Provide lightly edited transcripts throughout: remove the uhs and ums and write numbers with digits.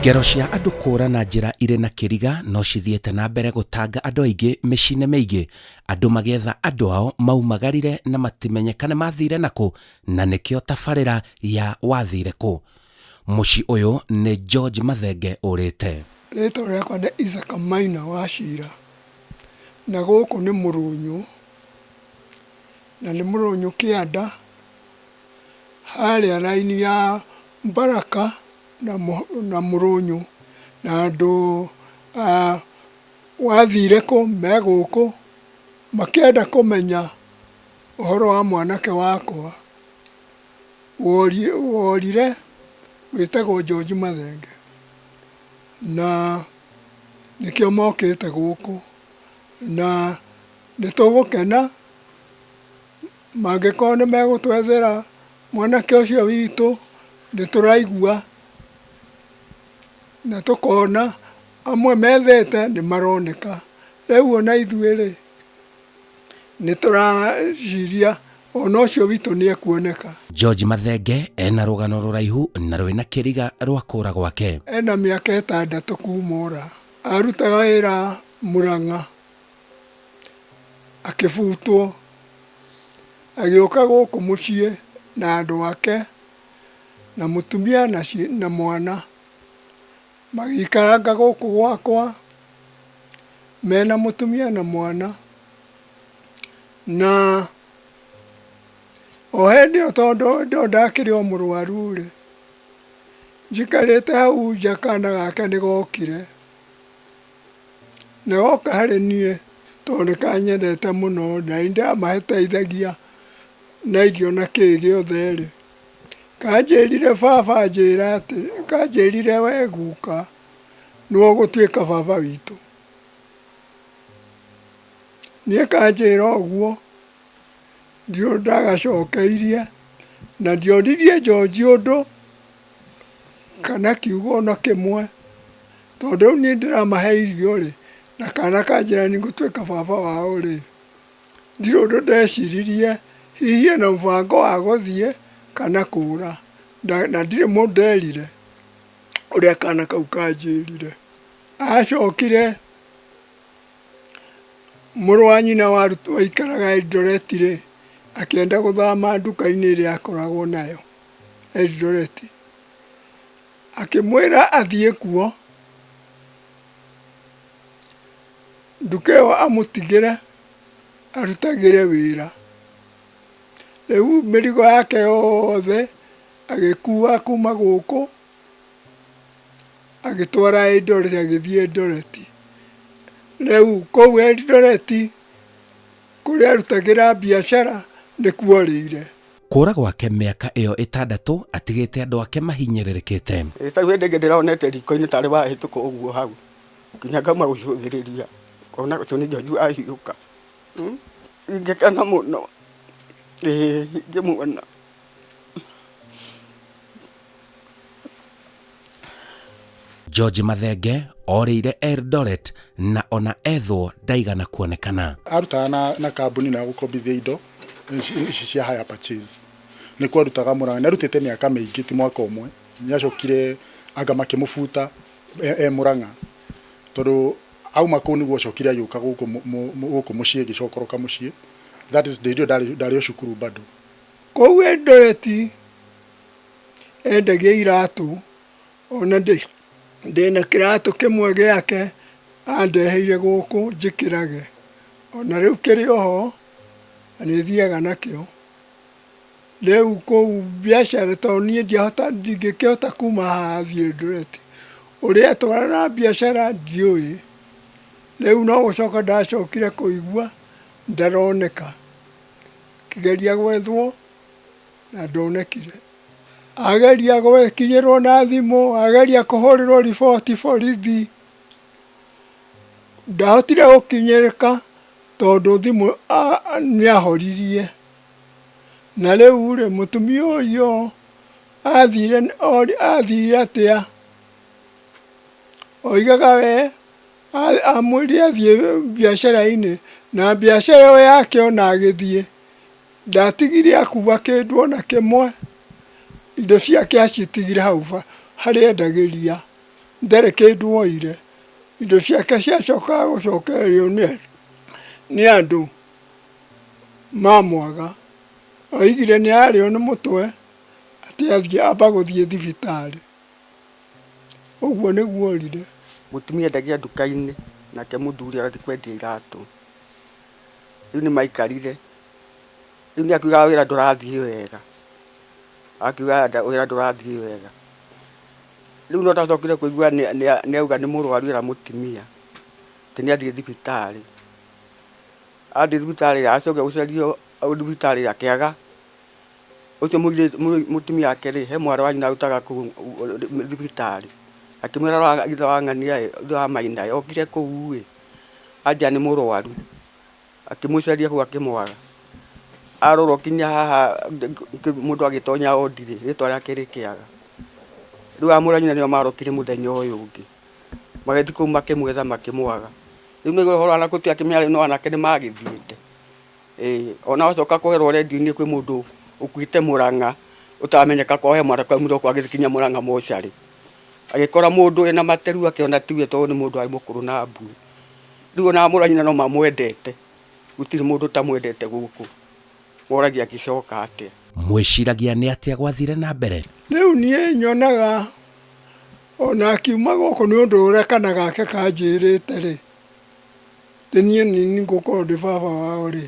Ngero cia andũ kũũra na njĩra irĩ na kĩriga no cithiĩte na mbere gũtanga andũ aingĩ mĩciĩ-inĩ mĩingĩ, andũ magĩetha andũ ao maumagarire na matimenyekane mathire nakũ na nĩkĩo tabarĩra ya Wathire Kũ? Mũciĩ ũyũ nĩ George Mathenge ũrĩte. Rĩtwa rĩakwa nĩ Isaac Maina Wachira, na gũkũ nĩ Mũrũnyũ, na nĩ Mũrũnyũ kĩanda, harĩa raini ya Mbaraka na Mũrũnyũ, na andũ a wathire kũ me gũkũ makĩenda kũmenya ũhoro wa mwanake wakwa worire wĩtagwo George Mathenge, na nĩkĩo mokĩte gũkũ, na nĩ tũgũkena mangĩkorwo nĩ megũtwethera mwanake ũcio witũ, nĩ tũraigua na tũkona amwe methete nĩ maroneka. Rĩu ona ithuĩ rĩ, nĩ tũreciria ona ũcio witũ nĩ ekuoneka. George Mathenge ena rũgano rũraihu na rwĩna kĩriga rwa kũra gwake. Ena mĩaka ĩtandatũ kuma ora. Arutaga wĩra Mũrang'a akĩbutwo, agĩũka gũkũ mũciĩ na andũ ake na mũtumia na mwana. Magĩikaranga gũkũ gwakwa mena mũtumia na mwana. Na o hĩndĩ ĩyo tondũ ndakĩrĩ o mũrwaru-rĩ, njikarĩte hau nja kana gake nĩ gokire. Na goka harĩ niĩ tondũ nĩ kanyendete mũno na nĩ ndamateithagia na irio na kĩĩ gĩothe-rĩ, kanjĩrire baba anjĩra atĩ, kanjĩrire we guka nĩwe ũgũtuĩka baba witũ. Niĩ kanjĩra ũguo, ndirĩ ũndũ ndagacokeirie na ndionirie George ũndũ kana kiugo ona kĩmwe, tondũ rĩu niĩ ndĩramahe irio-rĩ, na kana kanjĩra nĩngũtuĩka baba wao-rĩ, ndirĩ ũndũ ndeciririe hihi ena mũbango wa gũthiĩ kana kũra, na ndirĩ mũndũ nderire ũrĩa kana kau kanjĩrire. Acokire mũrũ wa nyina waikaraga Eldoret rĩ, akĩenda gũthama nduka-inĩ ĩrĩa akoragwo nayo Eldoret, akĩmwĩra athiĩ kuo, nduka ĩyo amũtigĩre arutagĩre wĩra. Rĩu mĩrigo yake yothe agĩkua kuma gũkũ agĩtwara Eldoret, agĩthiĩ Eldoret. Rĩu kũu Eldoret kũrĩa arutagĩra biacara nĩkuo orĩire. Kũũra gwake mĩaka ĩyo ĩtandatũ atigĩte andũ ake mahinyĩrĩrĩkĩte. Ĩ ta rĩu hĩndĩ ĩngĩ ndĩronete riko-inĩ tarĩ wahĩtũka ũguo hau, nginya ngauma gũcũthĩrĩria ngona ũcio nĩ George wahiũka. Ingĩkena mũno ĩĩ ingĩmuona. George Mathenge orĩire Eldoret na ona ethwo ndaigana kuonekana. Arutaga na kambuni ĩno ya gũkombithia indo ici cia hire purchase. Nĩkuo arutaga Mũrang'a. Nĩ arutĩte mĩaka mĩingĩ ti mwaka ũmwe. Nĩ acokire anga makĩmũbuta e Mũrang'a tondũ auma kũu nĩguo acokire agĩũka gũkũ mũciĩ agĩcokoroka mũciĩ. That is hĩndĩ ĩyo ndarĩ o cukuru bado. Kũu Eldoret endagia iratũ, ona ndĩna kĩratũ kĩmwe gĩake andeheire gũkũ njĩkĩrage, ona rĩu kĩrĩ o ho na nĩ thiaga nakĩo. Rĩu kũu biacara tondũ niĩ ndingĩkĩhota kuma haha thiĩ Eldoret, ũrĩa atwaraga biacara ndiũĩ. Rĩu no gũcoka ndacokire kũigua ndaroneka, ngĩgeria gwethwo na ndonekire. Ageria gũkinyĩrwo na thimũ, ageria kũhũrĩrwo riboti borithi, ndahotire gũkinyĩrĩka tondũ thimũ nĩ ahoririe. Na rĩu rĩ, mũtumia ũyũ athire athire atĩa? Oigaga we amwĩrire athiĩ biacara-inĩ, na biacara ĩyo yake ona agĩthiĩ Ndatigire akua kĩndũ o na kĩmwe, indo ciake acitigire hau harĩa endagĩria. Ndarĩ kĩndũ oire. Indo ciake ciacokaga gũcokererio nĩ andũ mamwaga. Oigire nĩ arĩo nĩ mũtwe atĩ athiĩ amba gũthiĩ thibitarĩ. Ũguo nĩguo orire. Mũtumia endagia nduka-inĩ nake mũthuri agathiĩ kwendia iratũ. Rĩu nĩ maikarire, rĩu nĩ akiugaga wĩra ndũrathiĩ wega, akiugaga wĩra ndũrathiĩ wega. Rĩu no ndacokire kũigua nĩ auga nĩ mũrwaru era mũtumia, atĩ nĩ athiĩ thibitarĩ. Athiĩ thibitarĩ acoka gũcerio thibitarĩ akĩaga Ũcio mũirĩtu mũtumia wake rĩ, he mwarĩ wa nyina arutaga kũu thibitarĩ, akĩmwĩra ithe wa ng'ania ĩ, ithe wa Maina ĩ, okire kũu ĩ, anjĩra nĩ mũrwaru, akĩmũcaria kũu akĩmwaga, arorwo kinya haha mũndũ agĩtonya wondi rĩ, rĩtwa rĩake rĩkĩaga. Rĩu amũrũ a nyina nĩo marokire mũthenya ũyũ ũngĩ, magĩthiĩ kũu makĩmwetha makĩmwaga. Rĩu nĩguo ũhoro wa nakũu akĩmenya no anake nĩmagĩthiĩte. Ĩĩ, ona wacoka kũherwo redio-inĩ kwĩ mũndũ ũkuĩte Mũrang'a ũtaramenyeka kwao he mwanake waumire gũkũ agĩthiĩ nginya Mũrang'a mocarĩ. Agĩkora mũndũ wĩna materu akĩona tiwe tondũ nĩ mũndũ warĩ mũkũrũ na mbuĩ. Rĩu ona amũrũ a nyina no mamwendete, gũtirĩ mũndũ ũtamwendete gũkũ. Moragia angĩcoka atĩa. Mwĩciragia nĩ atĩa gwathire na mbere? Rĩu niĩ nyonaga ona akiuma gũkũ nĩ ũndũ ũrĩa kana gake kanjĩrĩte-rĩ, Atĩ niĩ nĩ niĩ ngũkorwo ndĩ baba wao-rĩ,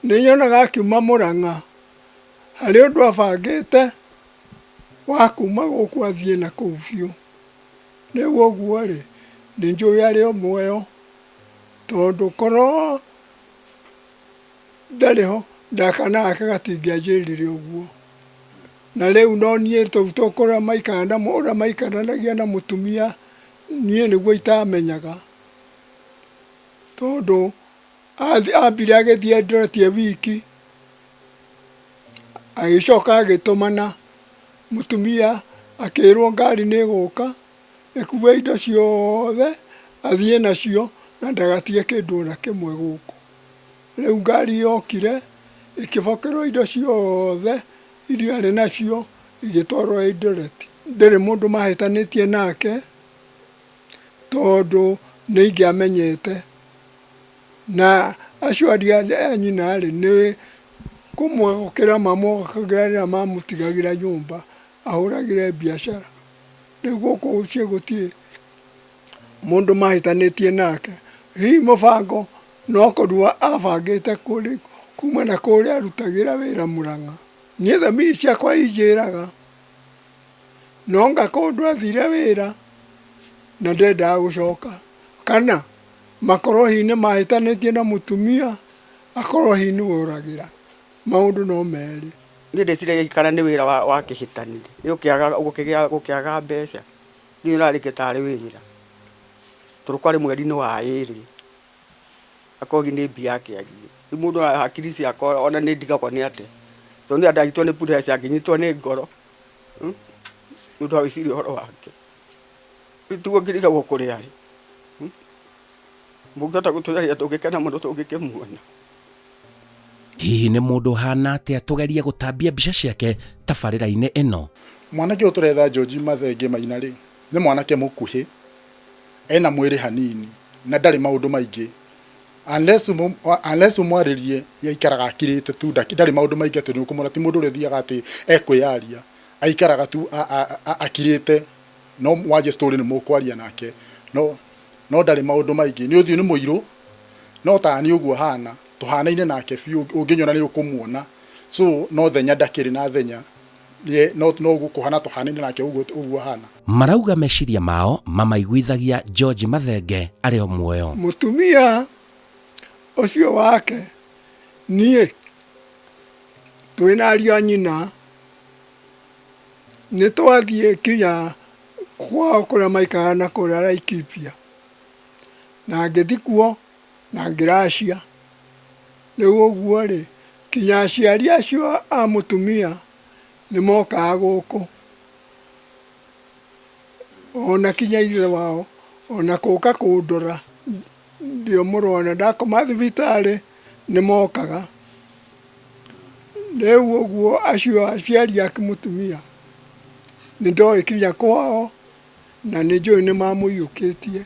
nĩ nyonaga akiuma Mũrang'a harĩ ũndũ abangĩte wa kuma gũkũ athiĩ na kũu biũ. Rĩu ũguo-rĩ, nĩ njũĩ arĩ o muoyo tondũ korwo ndarĩ ho kana gake gatingĩanjĩrire ũguo. Na rĩu no niĩ tũu tũkũrĩa ũrĩa maikaranagia na mũtumia niĩ nĩguo itamenyaga. Tondũ ambire agĩthiĩ Eldoret e wiki, agĩcoka agĩtũmana mũtumia akĩrwo ngari nĩ ĩgũka ĩkue indo ciothe athiĩ nacio na ndagatige kĩndũ ona kĩmwe gũkũ. Rĩu ngari yokire ĩkĩbokerwo indo ciothe iria arĩ nacio igĩtwarwo Eldoret. Ndirĩ mũndũ mahĩtanĩtie nake. Tondũ nĩ ingĩamenyete. Na acio ariũ a nyina-rĩ, nĩ kũmwogokera mamwogokagĩra rĩrĩa mamũtigagĩra nyũmba ahũragĩre biacara. Rĩu gũkũ mũciĩ gũtirĩ mũndũ mahĩtanĩtie nake. Hihi mũbango no kũrua abangĩte kuma na kũrĩa arutagĩra wĩra Mũrang'a. Niĩ thamiri ciakwa injĩraga No anga kũndũ athire wĩra na ndendaga gũcoka, kana makorwo hihi nĩ mahĩtanĩtie na mũtumia, akorwo hihi nĩwe ũragĩra. Maũndũ no merĩ. Niĩ ndĩciragia kana nĩ wĩra wa kĩhĩtanire, gũkĩaga mbeca, niĩ nyonaga rĩngĩ tarĩ wĩra, tondũ kwarĩ mweri-inĩ wa ĩrĩ, akorwo hihi nĩ mbia akĩagire. Rĩu mũndũ hakiri ciakwa ona nĩ ndigagwo nĩ atĩa, tondũ niĩ ndanyitwo nĩ pressure ngĩnyitwo nĩ ngoro. Nĩ ũndũ wa gwĩciria ũhoro wake. Rĩu tiguo ngĩrigagwo kũrĩa arĩ. Mũngĩhota gũtũcaria tũngĩkena mũno tũngĩkĩmuona. Hihi nĩ mũndũ ũhana atĩa tũgerie gũtambia mbica ciake tabarĩra-inĩ ĩno? Mwanake ũyũ tũretha George Mathenge Maina rĩ, nĩ mwanake mũkuhĩ, ena mwĩrĩ hanini na ndarĩ maũndũ maingĩ. Unless unless ũmwarĩrie ye aikaraga akirĩte tu ndarĩ maũndũ maingĩ atĩ nĩũkũmwona ti mũndũ ũrĩa ũthiaga atĩ ekwĩyaria aikaraga tu akirĩte no wanjie story nĩ mũkwaria nake no no ndarĩ maũndũ maingĩ nĩ ũthiũ nĩ mũirũ no tani ũguo ahana tũhanaine nake biũ ũngĩnyona nĩ ũkũmuona so no thenya ndakĩrĩ na thenya no no kũhana tũhanaine nake ũguo ũguo ahana. Marauga meciria mao mamaiguithagia George Mathenge arĩ o muoyo. Mũtumia ũcio wake niĩ twĩna ariũ a nyina nĩ twathiĩ kinya kwao kũrĩa maikaraga na kũrĩa Laikipia na ngĩthiĩ kuo na ngĩracia. Rĩu ũguo-rĩ, kinya aciari acio a mũtumia nĩ mokaga gũkũ. Ona kinya ithe wao ona gũka kũndora ndĩ o mũrwaru na ndakoma thibitarĩ nĩ mokaga. Rĩu ũguo acio aciari a mũtumia nĩ ndoĩ kinya kwao Na nĩ njũĩ nĩ mamũiyũkĩtie.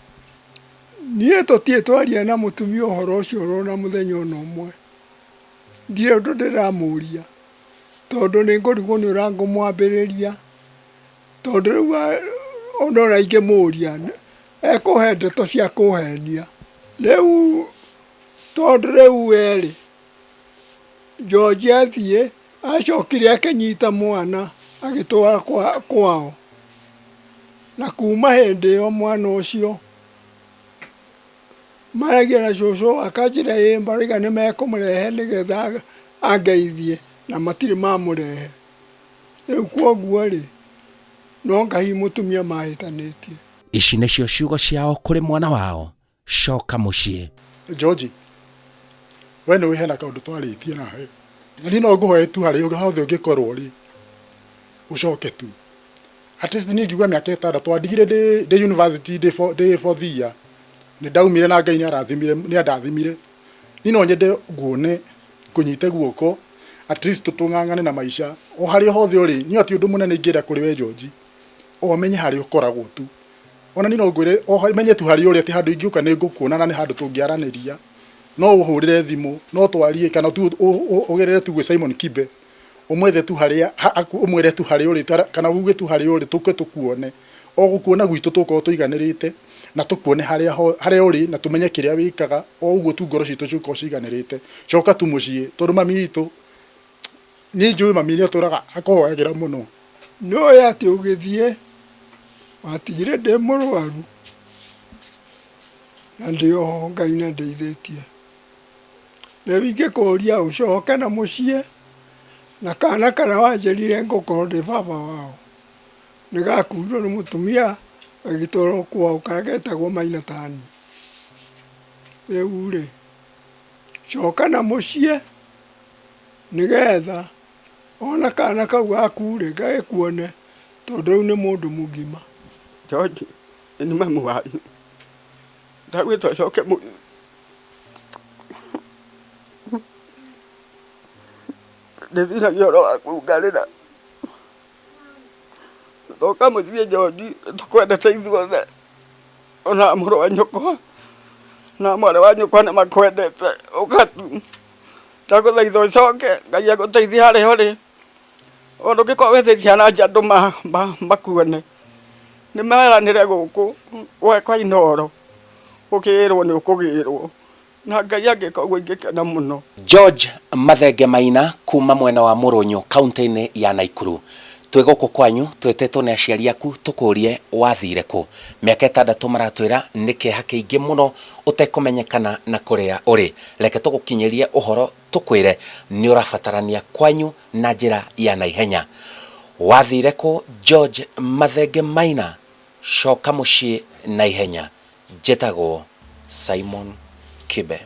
Niĩ tũtirĩ twaria na mũtumia ũhoro ũcio ona mũthenya ona ũmwe. Ndirĩ ũndũ ndĩramũria tondũ nĩ ngũrigwo nĩ ũrĩa ngũmwambĩrĩria. Tondũ rĩu ona ũrĩa ingĩmũria ekũhe ndeto cia kũhenia. Rĩu tondũ rĩu we rĩ, George athiĩ acokire akĩnyita mwana agĩtwara kwao. Na kuma hĩndĩ ĩyo mwana ũcio maragia na cũcũ akanjĩra ĩĩ marauga nĩ mekũmũrehe nĩgetha angeithie na matirĩ mamũrehe. Rĩu kwoguo rĩ, no anga hihi mũtumia mahĩtanĩtie. Ici nĩcio ciugo ciao kũrĩ mwana wao, Coka mũciĩ. George, we nĩũĩ hena kaũndũ twarĩtie nawe, na niĩ no ngũhoe tu harĩa hothe ũngĩkorwo rĩ, ũcoke tu. At least niĩ ingiuga mĩaka ĩtandatũ, wandigire ndĩ ndĩ university ndĩ ndĩ fourth year, nĩ ndaumire na Ngai nĩ arathimire, nĩ andathimire. Niĩ no nyende nguone, ngũnyite guoko, at least tũng'ang'ane na maica. O harĩa hothe ũrĩ, niĩ hatirĩ ũndũ mũnene ingĩenda kũrĩ we George, o menye harĩa ũkoragwo tu. Ona niĩ no ngwĩre o menye tu harĩa ũrĩ atĩ handũ ingĩũka nĩ ngũkuona na nĩ handũ tũngĩaranĩria. No ũhũrĩre thimũ, no twarie kana tu ũgerere tu gwĩ Simon Kibe, ũmwethe tu harĩa, ũmwĩre tu harĩa ũrĩ kana uge tu harĩa ũrĩ tũke tũkuone. O gũkuona gwitũ tũgũkorwo tũiganĩrĩte na tũkuone harĩa harĩa ũrĩ na tũmenye kĩrĩa wĩkaga, o ũguo tu ngoro citũ cigũkorwo ciiganĩrĩte. Coka tu mũciĩ tondũ mami witũ, niĩ njũĩ mami nĩ atũraga akũhoyagĩra mũno. Nĩũĩ atĩ ũgĩthiĩ watigire ndĩ mũrwaru na ndĩ o ho Ngai nĩandeithĩtie. Rĩu ingĩkũria ũcoke na mũciĩ na kana karĩa wanjĩrire ngũkorwo ndĩ baba wao nĩ gakuirwo nĩ mũtumia gagĩtwarwo kwao karĩa getagwo Maina Tani. Rĩu rĩ, coka na mũciĩ nĩgetha ona kana kau gaku rĩ gagĩkuone tondũ rĩu nĩ mũndũ mũgima. George nĩ mami wanyu, ndagwĩta ũcoke mũciĩ. Ndĩciragia ũhoro waku ngarĩra. Coka mũciĩ George, nĩtũkwendete ithuothe, ona mũrũ wa nyũkwa na mwarĩ wa nyũkwa nĩ makwendete, ũka tu. Ndagũthaitha ũcoke, Ngai agũteithie harĩa ũrĩ. Ona ũngĩkorwo wethete ciana nja andũ makuone, nĩ meranĩre gũkũ kwa Inooro, ũkĩrwo nĩ ũkũgĩrwo. Na Ngai angĩka ũguo ingĩkena mũno. George Mathenge Maina kuma mwena wa Mũrũnyũ kaunti-inĩ ya Naikuru. Twĩ gũkũ kwanyu twĩtĩtwo nĩ aciari aku tũkũrie wathire kũ. Mĩaka ĩtandatũ maratwĩra nĩ kĩeha kĩingĩ mũno ũtekũmenyekana na kũrĩa ũrĩ. Reke tũgũkinyĩrie ũhoro tũkwĩre nĩ ũrabatarania kwanyu na njĩra ya naihenya. Wathire kũ George Mathenge Maina? Coka mũciĩ naihenya. Njĩtagwo Simon Kibe.